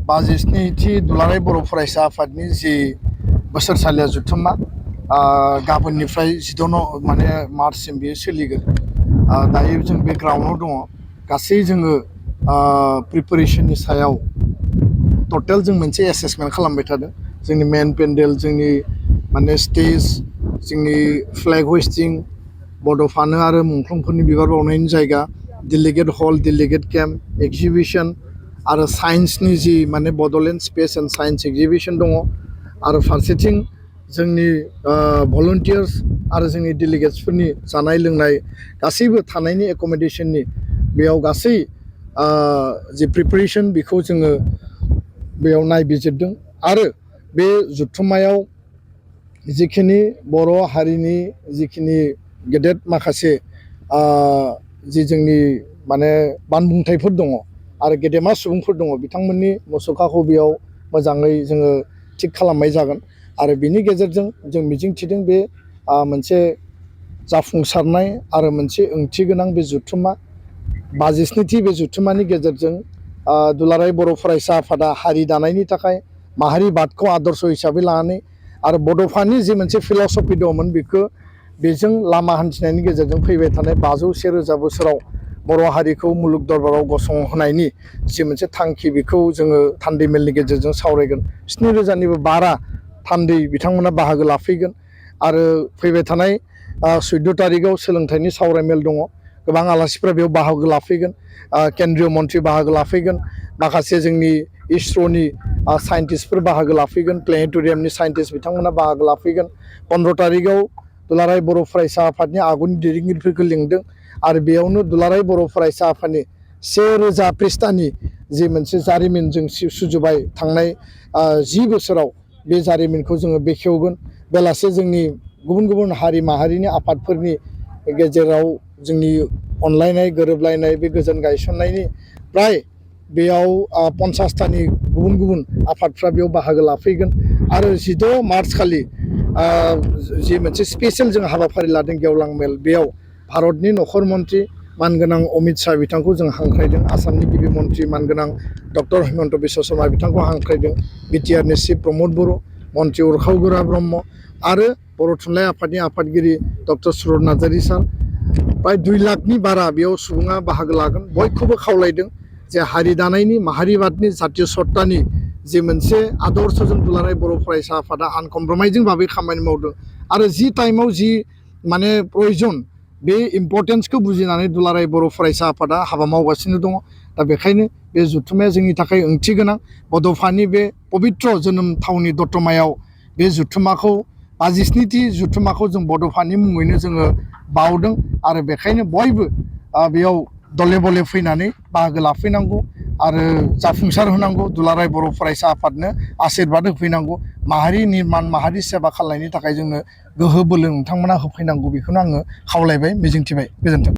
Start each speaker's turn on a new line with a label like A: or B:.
A: बाजिस्निथि दुलाराय बर' फरायसा आफादनि जि बोसोरसालिया जथुम्मा गाबोननिफ्राय 14 मार्चसिम बेयो सोलिगोन। दायो जों बे ग्राउन्डआव दङ। गासै जोङो प्रिपारेसननि सायाव टटेल जों मोनसे एसेसमेन्ट खालामबाय थादों। जोंनि मेन पेन्डेल, जोंनि स्टेज, जोंनि फ्लेग होइस्टिं, बड'फानो आरो मुंख्लंफोरनि बिबार बावनायनि जायगा, delegate hall, delegate camp, exhibition आरो साइन्सनि the Bodoland space and science exhibition दङ। आरो फारसेथिं जोंनि भलुन्टियार्स आरो जोंनि डेलिगेट्सफोरनि जानाय लोंनाय गासैबो थानायनि एकमडेशननि बेयाव गासै जि प्रिपारेसन बेखौ जोङो बेयाव नायबिजिरदों। आरो बे जथुम्मायाव जिखिनि बर' हारिनि जिखिनि गेदेर माखासे जि जोंनि बानबुंथायफोर दङ आरो गेदेमा सुबुंफोर दङ, बिथांमोननि मुसुखाखौ बेयाव मोजाङै जोङो थिक खालामनाय जागोन। आरो बिनि गेजेरजों जों मिजिंथिदों बे मोनसे जाफुंसारनाय आरो मोनसे ओंथि गोनां बे जथुम्मा 52थि बे जथुम्मानि गेजेरजों दुलाराय बर' फरायसा आफादा हारि दानायनि थाखाय माहारिबादखौ आदर्श हिसाबै लानानै आरो बड'फानि जि मोनसे फिल'सफि दंमोन बेजों लामा हान्थिनायनि गेजेरजों फैबाय थानाय 500-1000 बोसोराव बर' हारिखौ मुलुग दरबाराव गसंहोनायनि जि मोनसे थांखि, बेखौ जोङो थान्दै मेलनि गेजेरजों सावरायगोन। 7000निबो बारा थान्दै बिथांमोना बाहागो लाफैगोन। आरो फैबाय थानाय 14 तारिखआव सोलोंथाइनि सावरायमेल दङ। गोबां आलासिफोरा बेयाव बाहागो लाफैगोन। केन्द्रीय मन्त्रि बाहागो लाफैगोन, माखासे जोंनि इसर'नि साइन्टिस्टफोर बाहागो लाफैगोन, प्लेनेटरियामनि साइन्टिस्ट बिथांमोना बाहागो लाफैगोन। 15 तारिखआव दुलाराय बर' फरायसा आफादनि आगुनि दैदेनगिरिफोरखौ लिंदों। आरो बेयावनो दुलाराय बर' फरायसा आफादनि 1000 पृष्ठानि जि मोनसे जारिमिनजों सुजुबाय थांनाय 10 बोसोराव बे जारिमिनखौ जोङो बेखेवगोन। बेलासे जोंनि गुबुन गुबुन हारि माहारिनि आफादफोरनि गेजेराव जोंनि अनलायनाय, गोरोबलायनाय, बे गोजोन गायसननायनि प्राय बेयाव 50थानि गुबुन गुबुन आफादफ्रा बेयाव बाहागो लाफैगोन। आरो 16 मार्च खालि जि मोनसे स्पेसियेल जों हाबाफारि लादों गेवलां मेल, बेयाव भारतनि नखर मन्त्रि मानगोनां अमित शाह बिथांखौ जों हांख्रायदों। आसामनि गिबि मन्त्रि मानगोनां डक्टर हिमन्त बिश्व शर्मा बिथांखौ हांख्रायदों। बिटिआरनि चिफ प्रमद बर', मन्त्रि उरखाव गोरा ब्रह्म आरो बर' थुनलाइ आफादनि आफादगिरि डक्टर सुरत नार्जारि सार, प्राय 2 लाखनि बारा बेयाव सुबुङा बाहागो लागोन। बयखौबो खावलायदों जे हारि दानायनि, माहारिबादनि, जातीय सत्तानि जि मोनसे आदर्शजों दुलाराय बर' फरायसा आफादा आनकमप्रमाइजिं भाबै खामानि मावदों। आरो जि टाइमाव जि प्रयजन, बे इम्पर्टेन्सखौ बुजिनानै दुलाराय बर' फरायसा आफादा हाबा मावगासिनो दङ। दा बेखायनो बे जथुम्माया जोंनि थाखाय ओंथि गोनां। बड'फानि बे पबित्र जोनोम थावनि दतमायाव बे जथुम्माखौ 52थि जथुम्माखौ जों बड'फानि मुङैनो जोङो बावदों। आरो बेखायनो बयबो बेयाव दले बले फैनानै बाहागो लाफैनांगौ आरो जाफुंसार होनांगौ। दुलाराय बर' फरायसा आफादनो आशीर्बाद होफैनांगौ। माहारि निर्माण, माहारि सेबा खालामनायनि थाखाय जोंनो गोहो बोलो नोंथांमोना होफैनांगौ। बेखौनो आङो खावलायबाय, मिजिंथिबाय। गोजोन्थों।